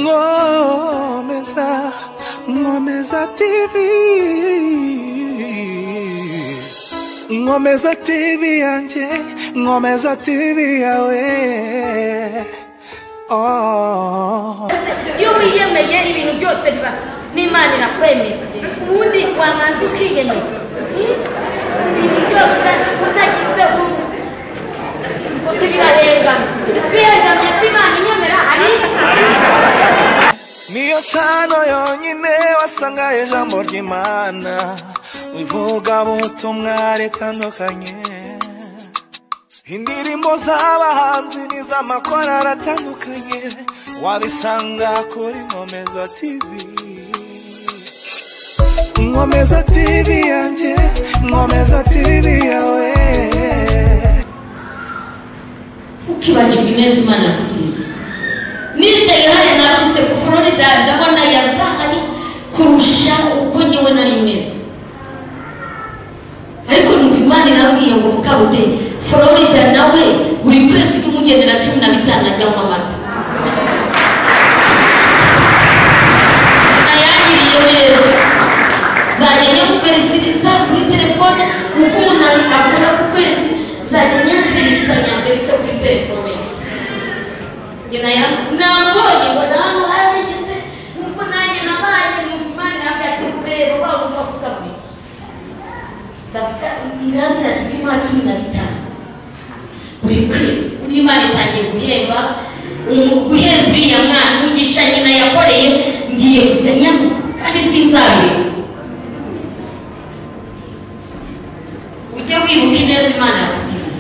Nkomeza, Nkomeza TV, Nkomeza TV yanjye, Nkomeza TV yawe. Oh. Iyo wiyemeye ibintu byose biba n'Imana irakwemera. Ubundi wamanza ukiyemera. Ibintu byose utagize uti birahengana. Bihengamye si Imana inyemera hari. Niyo cano yonyine wasanga ijambo ry'Imana, ivugabutumwa ritandukanye, indirimbo z'abahanzi n'iz'amakorali atandukanye, wabisanga kuri Nkomeza TV. Nkomeza TV yanjye, Nkomeza TV yawe. Ukibagirwa ineza Imana yakugiriye. Nicaye hariya navuze ku Florida ndabona yazahari kurusha uko ngewe nari meze. Ariko numva Imana irambwiye ngo Mukabute, Florida nawe buri kwezi ujye umugenera 15 ajyanywa amata. Yangiriye neza. Nzajya nyamuverisiriza kuri telefone uko umuntu akora ku kwezi, nzajya nyamverisa kuri telefone. Namubonye ngo hano hari igise nkuko nanjye nabaye, numva Imana irambwira ati kureba wa wundi wavuga buri gihe. Ndavuga irambwira ati ujye umuha 15 buri kwezi. Uriya Imana itangiye guhemba, guhemba uriya mwana umugisha nyina yakoreye, ngiye kujya nyamuha kandi sinzabireka. Ujye wibuka ineza Imana yakugiriye.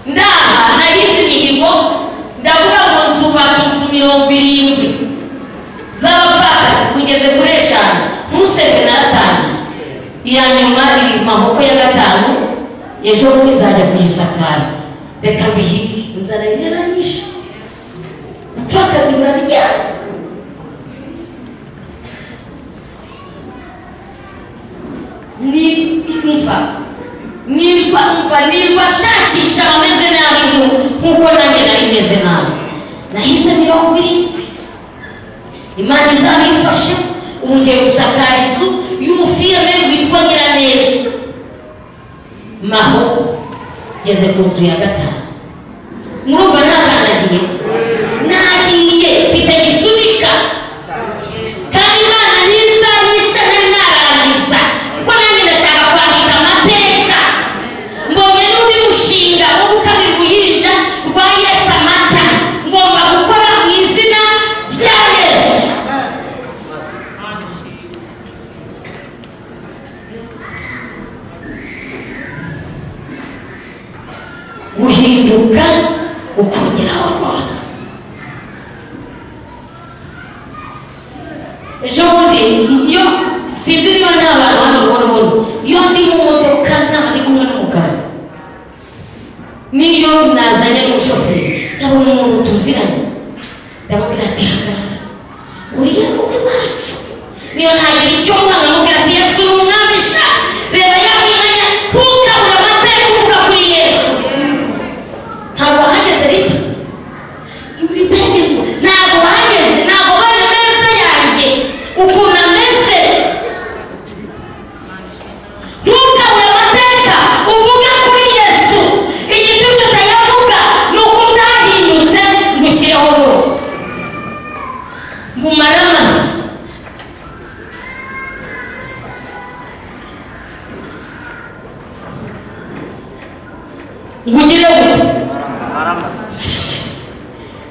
Ndaha nahize imihigo, ndavuga ngo nzubaka inzu 70 z'abapfakazi kugeze kuri 5, ntuseke naratangiye. Iya nyuma iri mu maboko ya 5, ejo bundi nzajya kuyisakara. Reka mbihige, inzara iraranyishe. Ubupfakazi burabijyana. Nirwa shakisha ameze nabi nkuko nanjye nari meze nabi. Nahize 70. Imana izabifashe, ubu ngiye gusakara inzu y'umufiyemeri witwa Nyiraneza. Mahoko ngeze ku nzu ya 5. Murumva ntakandagiye? Nagiye mfite gisubika. Kandi Imana ntizayica nari narangiza, kuko nanjye ndashaka kwandika amateka. Mbonye n'undi mushinga wo gukabira uruhinja rwa Yesu amata, ngomba gukora mu izina rya Yesu. Guhinduka ukongeraho rwose. Ejo bundi iyo sinzi niba nta bantu hano rubona, iyo ndi mu modoka naba ndi kumwe n'umugabo, niyo nazanye n'umushoferi nkabona umuntu tuziranye, ndamubwira ati hagarara, uriya ni umwe wacu. Niyo ntagira icyo mwana amubwira ati Yesu ni umwami sha, reba ya mwanya ntukabure amata yo kuvuga kuri Yesu. Ntabwo wahageze Rita, ntabwo wahageze, ntabwo bari meza yanjye ukuntu ameze. Ntukabure amateka uvuga kuri Yesu. Igitumye utayavuga ni uko utahindutse ngo ushyireho rwose, ngo umare amaso. Ngo ugire gute?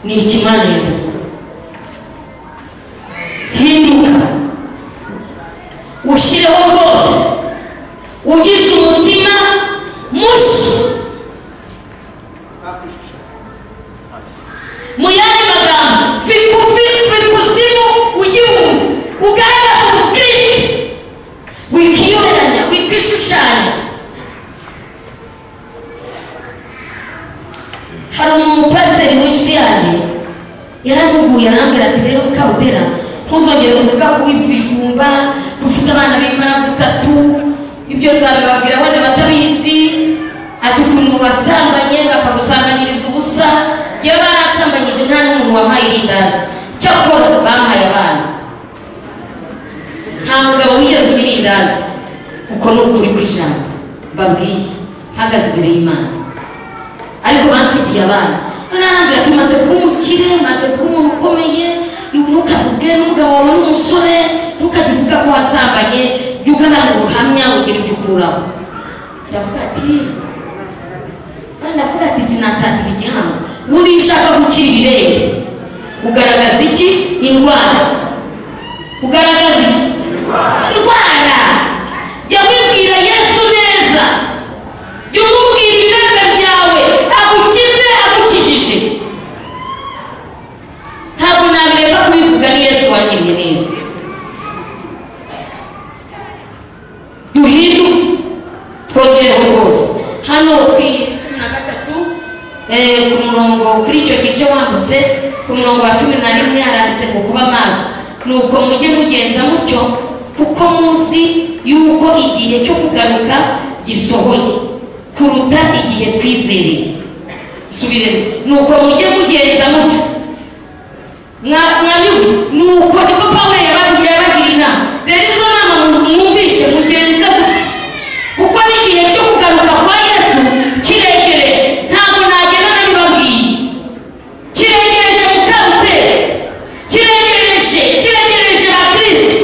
Ni ikimana yaduha. Hinduka ushyireho rwose, ugize umutima mushya. Mu yandi magambo, vikuzimu ugihugu ugaragaza ubukristo, wikiyoberanya, wikishushanya. Hari umupasiteri w'inshuti yanjye yaramuguye arambwira ati rero Mukabutera, ntuzongere kuvuga ko wibye ibijumba, ko ufite abana b'ingana 3, ibyo nzabibabwira wenda batabizi. Ati ukuntu wasambanye bakagusambanyiriza ubusa, njyewe barasambanyije nta n'umuntu wampaye irindazi. Uko ni ukuri kw'ijambo mbabwiye, mpagaze imbere y'Imana. Ariko bansigiye abana. Noneho arambwira ati maze kuba umukire, maze kuba umuntu ukomeye, ntukavuge n'umugabo wawe n'umusore, ntukajye uvuga ko wasambanye, jya ugaragara ubuhamya ugira ibyo ukuraho. Ndavuga ati sinatatira igihango. Buriya ushaka gukira ibibembe ugaragaza iki? Indwara. Ugaragaza iki? Indwara. Jya wibwira Yesu neza, jya umubwira ibibembe byawe, agukize, agukijije. Ntabwo nabireka kubivuga, ni Yesu wangiriye neza. Duhinduke, twongereho rwose. Hano ku 13 ku murongo, kuri icyo gice wambutse ku murongo wa 11 haranditse ngo kuba maso. Nuko mujye mugenza mutyo, kuko muzi yuko igihe cyo kugaruka gisohoye kuruta igihe twizereye. Subiremo. Nuko mujye mugenza mutyo. Mwanyumva? Nuko niko Pawulo yabagira inama. Rero izo nama mwumvishe, mugenze gutyo, kuko n'igihe cyo kugaruka kwa Yesu kiregereje. Ntabwo nagenda nabibabwiye. Kiregereje mukabutera, kiregereje, kiregereje Abakristo,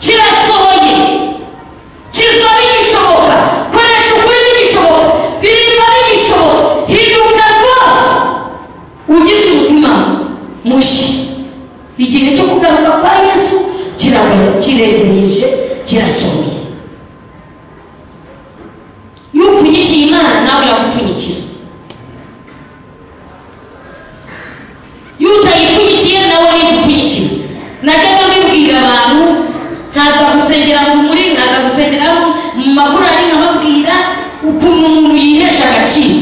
kirasohoye, kizwa bigishoboka, koresha ukuri bigishoboka, birimba bigishoboka, hinduka rwose ugize umutima mushya. Igihe cyo kugaruka kwa Yesu kiregereje, kirasohoye. Iyo upfunyikiye Imana, nawe iragupfunyikira. Iyo utayipfunyikiye, nawe ntigupfunyikira. Najyaga mbibwira abantu, nkaza gusengera mu muri, nkaza gusengera mu makorali, nkababwira ukuntu umuntu yihesha agaciro.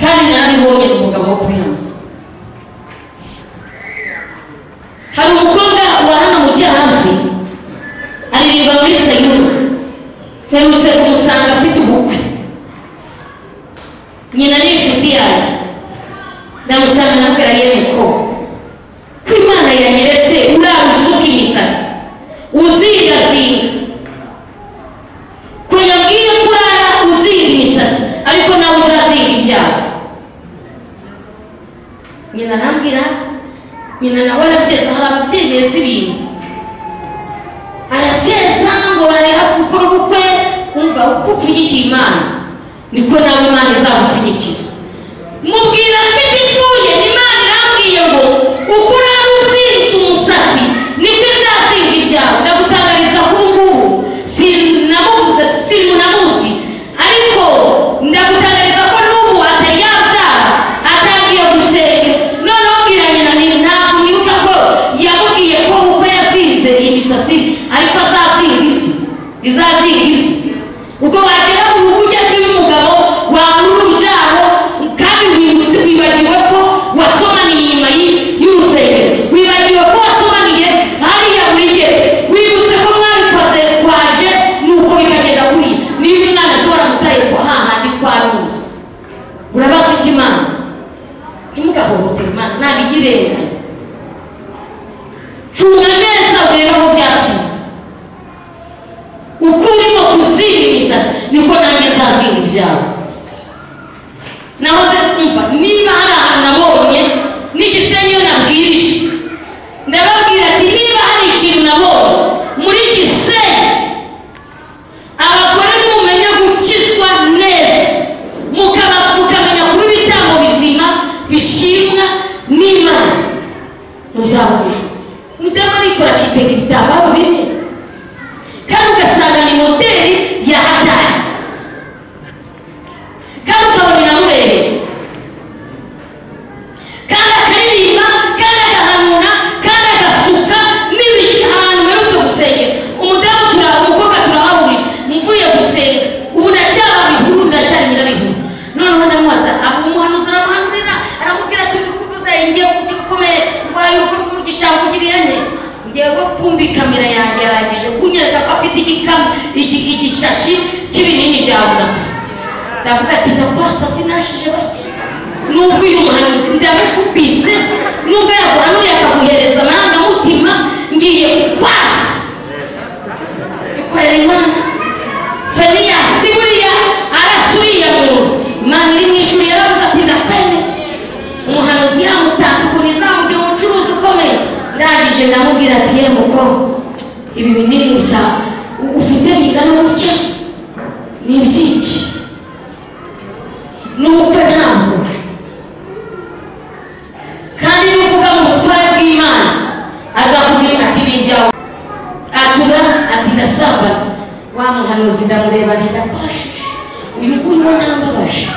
Kandi narabibonye ni umugabo wo kubihamya. Hari umukobwa wa hano mu Cyahafi, aririmba muri Sayuni. Mperutse kumusanga afite ubukwe. Nyina ni inshuti yanjye. Ndamusanga ndamubwira, yewe ko ko Imana yanyeretse urara usuka imisatsi, uzingazinga, ko yambwiye ko urara uzinga imisatsi, ariko nawe uzazinga ibyawe. Nyina arambwira, nyina nawe arabyeza. Hari ababyeyi beza ibintu, arabyeza ngo bari hafi gukora ubukwe. Umva, uko upfunyikiye Imana niko nawe Imana izagupfunyikira. Mubwira mfite ipfuye, Imana irambwiye ngo uko urara uzinze umusatsi niko izazinga ibyawe. Ndagutangariza ko ubu ngubu sinamuvuze, simunamuzi, ariko ndagutangariza ko n'ubu atari yabyara, atangiye gusenga. Noneho mbwira nyina, ntabwo nibuka ko yamubwiye ko uko yazinze imisatsi ariko azazinga ibye, izazinga ibye. Ubwo wagera mu rugo ugeze iw'umugabo, wabura urubyaro, kandi wibagiwe ko wasomaniye inyuma y'urusengero, wibagiwe ko wasomaniye hariya muri gete, wibutse ko mwabikoze kwaje, nuko bikagenda kuriya. Niba umwana se waramutaye ko hahandi kwa ruzi, urabaza iki Imana? Ntimugahohotere Imana, ntabwo ijya irenganya. Cunga neza urebe aho byapfiriye. Uko urimo kuzinga imisatsi niko nanjye nzazinga ibyawe. Nahoze kumva niba hari ahantu nabonye n'igisenyi, iyo nabwirije ndababwira ati niba hari ikintu nabonye muri Gisenyi, abagore mumenya gukizwa neza, mukamenya kuba ibitambo bizima bishimwa n'Imana, muzabona ijuru. Mudamu arikora akitega ibitambaro bine, kandi ugasanga ni modeli ya hatari, kandi ukabona iramubereye, kandi akaririmba, kandi agahanura, kandi agasuka n'ibiki. Ahantu mperutse gusengera, umudamu umukobwa turahahurira, mvuye gusenga, ubu ndacyaba bihuru, ndacyari nyirabihuru. Noneho ndamubaza, umuhanuzi aramuhanurira, aramubwira ati ndikubuza ngiye kujya ukomeye, wayo umugisha nkugiriye nte? Ngewe kumbi kamera yanjye yarangije kunyereka ko afite igishashi cy'ibinini bya bunapfu. Ndavuga ati ndakwasa sinashije bake. Nubwo uyu muhanuzi ndamukubise, nubwo yaguhanuriye akaguhereza amarangamutima, ngiye kukwasa. Nguyu wo ntambabaje.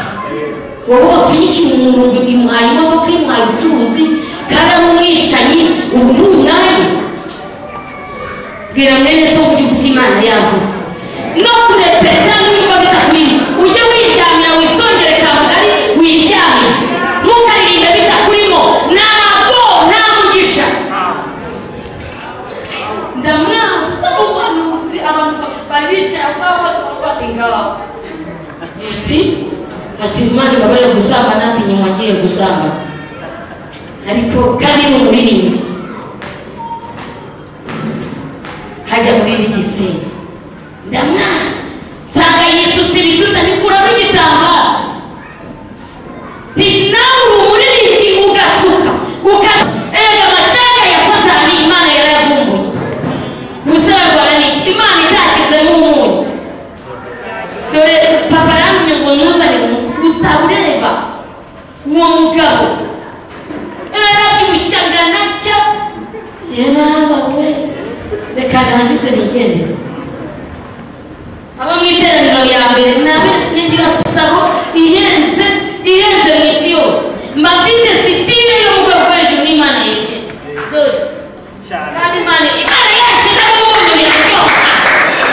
Wowe wapfunyikiye umuntu ngo imuhaye imodoka, imuhaye ubucuruzi, kandi ari umwicanyi, ubu ni umwanya. Bwira mwene so ujye uvuga Imana yavuze. No kurepeta niba bitakurimo, ujye wiryamira wisongere kabugari wiryamire. Ntukaririmbe bitakurimo, ntabwo nta mugisha. Ndamwasa umuhanuzi, abantu bari bicaye aho ngaho bose bati ngaho. Ati Imana imbabarire gusambana, ati nyuma ngiye gusambana. Ariko kandi ni umuririmbyi. Hajya muri iri gisenyi. Ndamwasa nsanga yisutse ibituta nikuramo igitambaro. Ti nawe uri umuririmbyi ugasuka erega amacanga ya Satani Imana yarayavumbuye. Gusarwara ni iki? Imana itashyizemo umunyu. Dore papa aramenya ngo ntuzane gusa ureba uwo mugabo yarabyibushye angana atya. Yaba we reka ndangize nigendere. Aba mu iteraniro ya mbere ngira sabo ihenze ihenze mu isi yose. Mba mfite sitire yo mu rwego rwo hejuru n'Imana yemera. Dore kandi Imana yashyizemo umunyu biraryoha.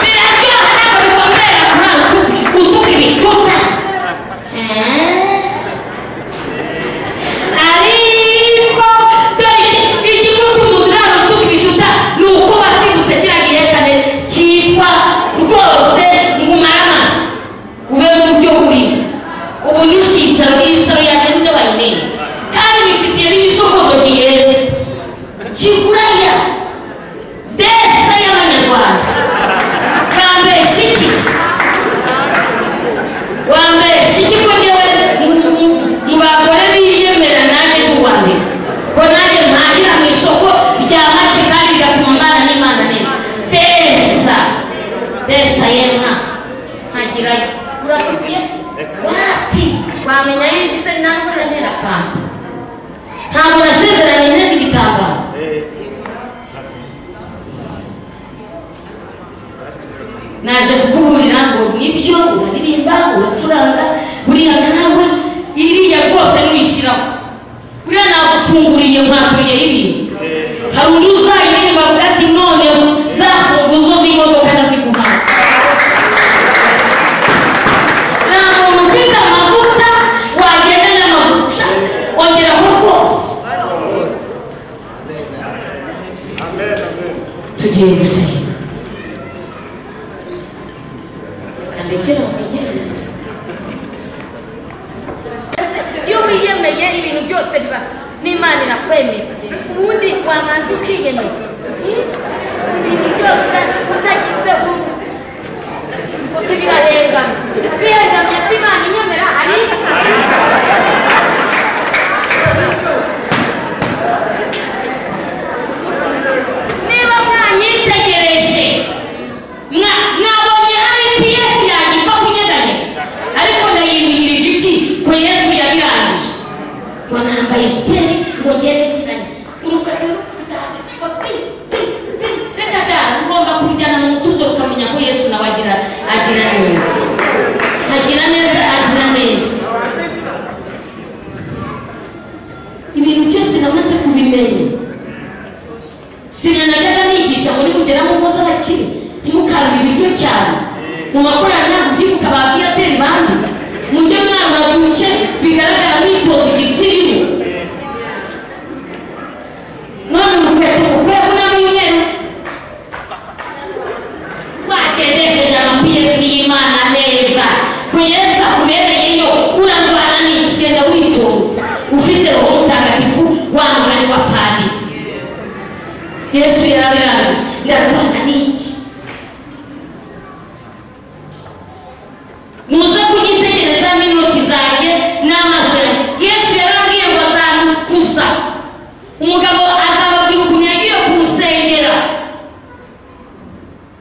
Biraryoha ntabwo bikomera kurara usuka ibituta. Ariko dore ikigutuma urara usuka ibituta ni uko wasigutse kiriya gihekane cyitwa rwose ngo umare amaso ube mu buryo urimo. Ubu nyushi isaro, iyi saro yanjye nibyo bayimenya. Kandi bifitiye n'igisokozo gihenze kiguraya desa y'Abanyarwanda. Bambeshya iki se? Wambeshya iki ko njyewe mu bagore biyemera nanjye ndi uwa mbere? Ko nanjye mpahira mu isoko rya make kandi bigatuma mbana n'Imana neza. Desa desa yemwa nkagirayo. Uratuvuye se? Wapi? Wamenya y'iki se? Ntabwo ntera akantu. Ntabwo nasezeranye neza igitambaro. Naje kukuburira ngo nibyo uraririmba, uracuranga, buriya nawe iriya rwose nwishyiraho. Buriya nagufunguriye nkwaturiyeho ibintu. Hari undi uzayiririmba avuga ati noneho za funguzo z'imodoka ndaziguhaye. Nta muntu ufite amavuta wagenda n'amaguru. Ongeraho rwose. Tugiye gusenga. Iyo wiyemeye ibintu byose biba n'Imana irakwemera. Ubundi wamanza ukiyemera ibintu byose utagize uti birahengamye. Bihengamye si Imana inyemera hari niba mwanyitegereje mwabonye hari piyesi yanjye ipfa kunyeganyega, ariko nayiruhirije iki ko Yesu yabirangije. Ngo nambaye siperi ngo ngende kiranye urukweto rukubita ngo pi pi pi. Reka da, ngomba kurujyana mu mutuzo rukamenya ko Yesu nawe agira neza. Agira neza, agira neza. Ibintu byose namaze kubimenya. Sinanajyaga nigisha ngo nimugera mu ngo z'abakire ntimukarure ibiryo cyane. Mu makorali ntabwo ubyibuka ba Viateur bandi. Mujye mwarura duke bigaragara mwitoza igisirimu. None urukweto kubera ko nambaye umweru wagendesheje amapiyesi y'Imana neza. Ko Yesu akubereyeyo urarwana n'iki? Genda witonze ufite Roho Mutagatifu wa mugani wa padiri. Yesu yarabirangije. Ndarwana n'iki? Muze kunyitegereza n'intoki zanjye n'amaso yanjye. Yesu yarambwiye ngo azamukuza. Umugabo azababwira ukuntu yagiye kumusengera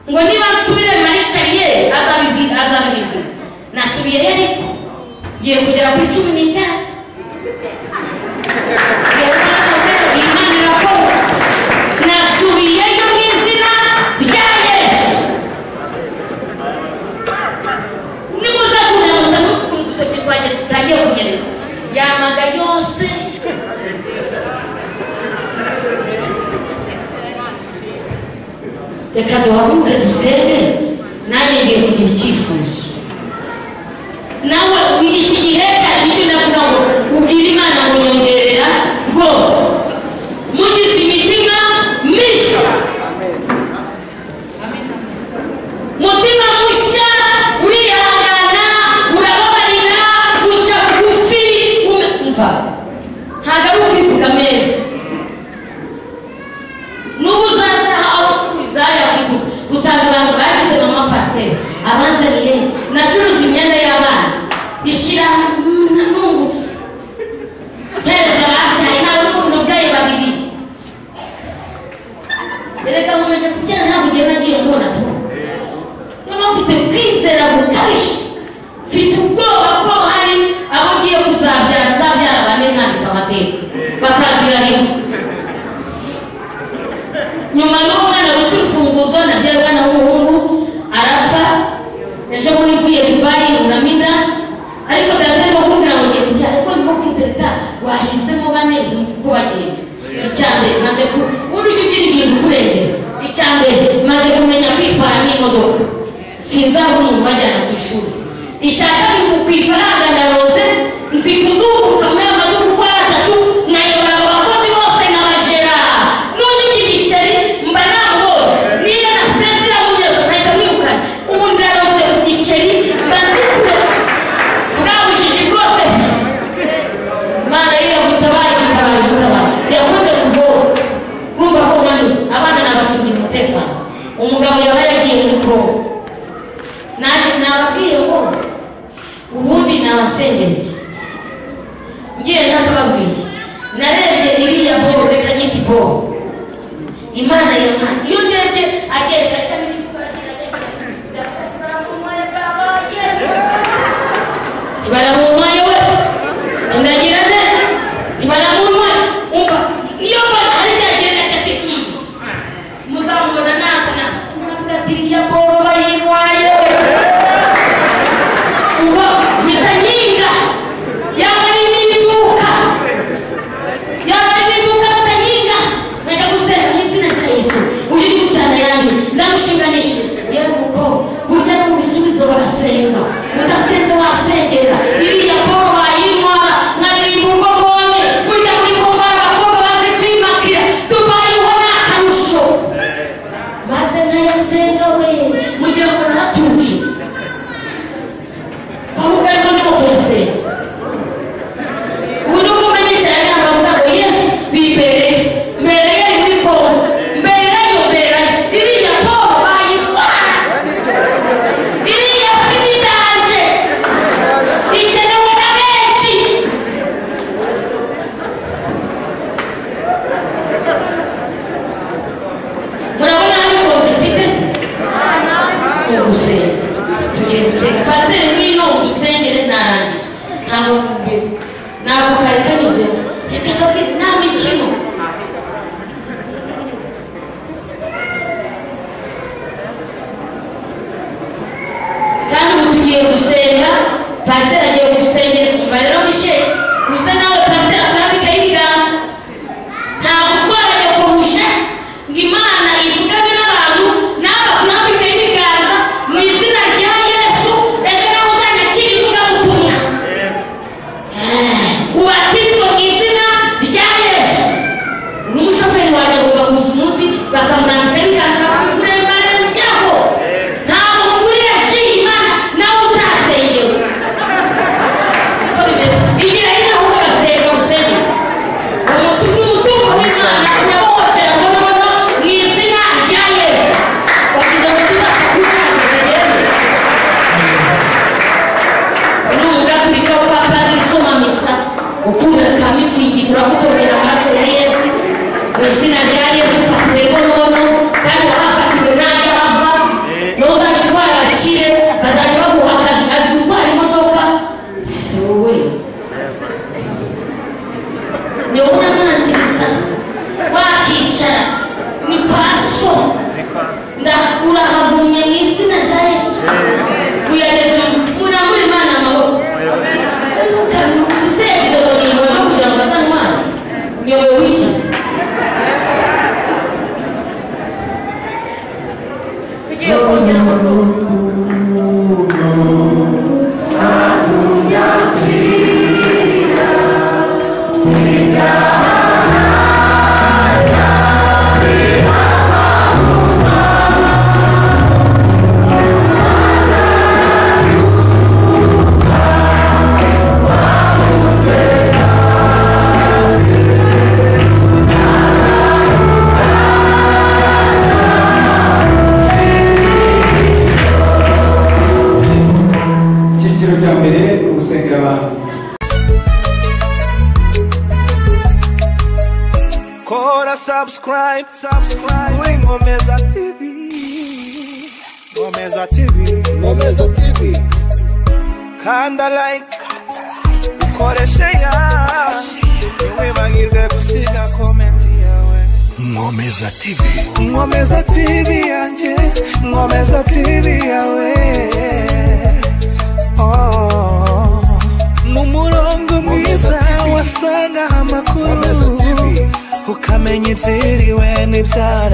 ngo niba nsubire marisha ye azabibwira. Nasubiyeyo ariko ngiye kugera kuri 15. Imana irakora. Nasubiyeyo mu izina rya Yesu. Nimuza kundamuza Reka duhaguruke dusenge, nanjye ngiye kugira icyifuzo. Nawe iki gihe kandi nicyo ndavuga ngo ubwire Imana ngo nyongerera rwose. Mugize imitima mishya. Mutima mushya urihangana, urababarira, uca bugufi, umva. Ntabwo ari ukwivuga ameza. N'ubu uzaza aho ucururiza yakwiduka usanga abantu bagize mama pasiteri abanzaniye nacuruza imyenda y'abana ishira nungutse hereza ababyaye ntawe n'umuntu ubyaye babiri. Erega nkomeje kubyara ntabwo ugiye nagiye mbona tu. Noneho mfite kwizera gukabije, mfite ubwoba ko hari abo ngiye kuzabyara, nzabyara bane nkandika amateka bakazira rimwe. Nyuma y'uwo mwana witwa urufunguzo nabyaye umwana w'umuhungu arapfa. Ejo bundi mvuye Dubai uramina, ariko data arimo kumbwira ngo ngiye kubyara, ariko ndimo kumutereta washyizemo bane nkumva uko bagenda. Icya mbere maze ku ubundi ujya ugira ikintu ukurengera. Icya mbere maze kumenya kwitwara n'imodoka, sinzabona umuntu ubajyana ku ishuri. Icya kabiri mu ku ifaranga ndaroze, nzi kuzunguruka muri aya maduka uko ari atatu, nkayobora abo bakozi bose nkabajera. N'unyibye igiceri mba namubonye, niyo nasenzera munyeruka nkahita mwirukana. Ubu ndaroze ku giceri mba nzi kure bwa bujiji bwose. Imana iyo gutabaye gutabaye gutabaye yakoze ku bwoba. Urumva ko nkanuye abana nabacungira umutekano. Umugabo yaba yagiye muri Kongo, nanjye nababwiye ngo ubundi nabasengera iki ngiye ntakababwiye. Narebye iriya boro, reka nyite boro Imana yampaye. Iyo ndebye agenda cyangwa imivugo aragenda agenda, baramunywaye kabaye, baramunywaye we, ndagira nte baramunywaye. Umva iyo mbona hari igihe agenda ati muzamubona nasa na muravuga ati iriya boro bayinywaye. Ubwo mpita nkinga, yaba ari n'iduka, yaba ari n'iduka mpita nkinga, nkajya gusenga mu izina rya Yesu. Uyu ni gucana yanjye ndamushinganishije. Yewe mukobwa, burya no mu bisubizo barasenga, udasenze wasengera. Iriya boro bayinywa, nkaririmba ubwo mbonye. Burya muri Kongo hari abakobwa bazi kwimakira, Dubai ho ni akarusho. Maze nkayasenga we, mugira ngo naratuje, ahubwo ariko ndimo kuyasenga. Ubu nubwo mba nicaye ntabwo bavuga ngo Yesu bibereye, mbereye ari muri Kongo, mberayo mberayo. Iriya boro bayitwara, iriya finidanje ikenewe na benshi. Murabona hari konti ifite se? Ni ugusenga, tugiye gusenga. Pasiteri ngwino udusengere, narangije ntabwo mbese ntabwo kari kanyuzemo. Reka mbabwire nta mikino. Kandi ubu tugiye gusenga, pasiteri agiye kudusengera. Umva rero Michel, usa nawe pasiteri akurambikaho ibiganza. Ntabwo utwara nyokobuja ngo Imana ivugane n'abantu, nawe akurambikaho ibiganza mu izina rya Yesu. Ejo nawe uzanyakira ivugabutumwa, ubatizwe mu izina rya Yesu. N'umushoferi wanjye agomba kuza umunsi bakamurambikaho ibiganza bakabikurembarembyaho. Ntabwo mugurira ji Imana nawe utasengewe. Niko bimeze. Igira hino ahubwo basenga usenge. Umutungo w'Imana urabohokera mbonobono mu izina rya Yesu. Wagize ngo tuzakukurangiza. Ni umugatulika wa padiri usoma misa ukunda ka mitsingi, turagutorera amaraso ya Yesu mu izina rya Yesu. Fatire mbonobono kandi wahafatire najya hava n'uzajya utwara akire, bazajya baguha akazi, azi gutwara imodoka. Ese wowe niwowe uramwanziriza wakicara ni kwa so, urahagumye mu izina rya Yesu. Uyageze murambure Imana amaboko. Usezero ni ibibazo kugira ngo bazantware nyobewe wikize. ni ugusengera abantu. Kora subscribe, subscribe kuri Nkomeza TV, Nkomeza TV, Nkomeza TV. Kanda like, ukore share, ntiwibagirwe gusiga comment yawe. Nkomeza TV, Nkomeza TV yanjye, Nkomeza TV yawe. Oh, mu murongo mwiza wasanga amakuru, ukamenya ibyiriwe n'ibyaraye.